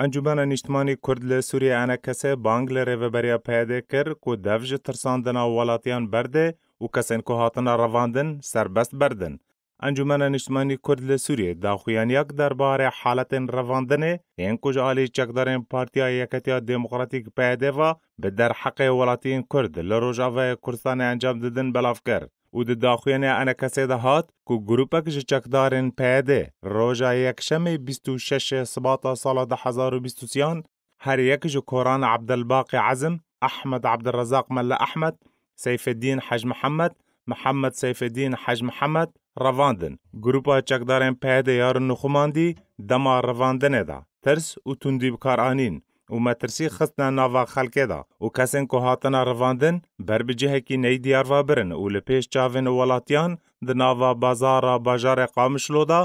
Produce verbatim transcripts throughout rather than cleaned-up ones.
Encûmena Nîştimanî Kurd li Sûriyê, ENKS, bang li rêveberiya P Y D kir ku dev ji tirsandina welatiyan berde û kesên ku hatine revandin serbest berdin. Encûmena Nîştimanî Kurd li Sûriyê daxuyaniyak derbarê haletên revandinê yên ku ji alî çekdarên Partiya Yeketiya Demokratîk, P Y D, ve bi derheqê welatiyên Kurd li Rojavayê Kurdistanê encam didin belav kir û di daxuyanê ENKS'ê de hat ku grûpek ji çekdarên P Y D roja Yekşemê bîst û şeş Sibata sala du hezar û bîst û sêyan her yek ji Koran Abdelbaqî Ezim, Ahmed Abdurrezzaq Melle Ahmed, Seyfeddîn Hec Mihemed, Mihemed Seyfeddîn Hec Mihemed revandin. Grûpa çekdarên P Y D ya Rûnixumandî dema revandinê de tirs û tundî bi kar anîn û metirsî xistine nava xelkê de û kesên ku hatine revandin ber bi cihekî neyî diyar ve birin û li pêş çavên welatiyan di nava bazara bajarê Qamişlo de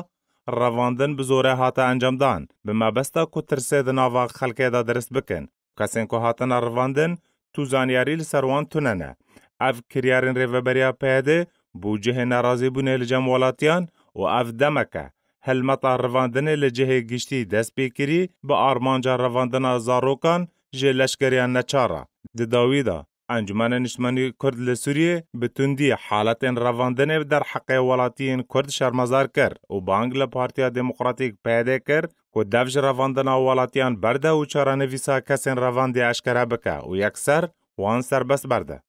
revandin bi zorê hate encamdan, bi mebesta ku tirsê di nava xelkê de dirist bikin. Kesên ku hatine revandin, tu zanyarî li ser wan tune ne. Ev kiryarên rêveberiya P Y D bû cihê nerazîbûnê li cem welatiyan û ev demek e. Helmeta revandinê li cihê giştî dest pê kirî, bi armanca revandina zarokan ji leşkeriya neçar e. Di dawî de, Encûmena Niştimanî Kurd li Sûriyê bi tundî haletên revandinê bi derheqê welatiyên Kurd şermezar kir û bang li Partiya Demokratîk, P Y D, kir ku dev ji revandina welatiyan berde û çarenivîsa kesên revandî eşkere bike û yekser wan serbest berde.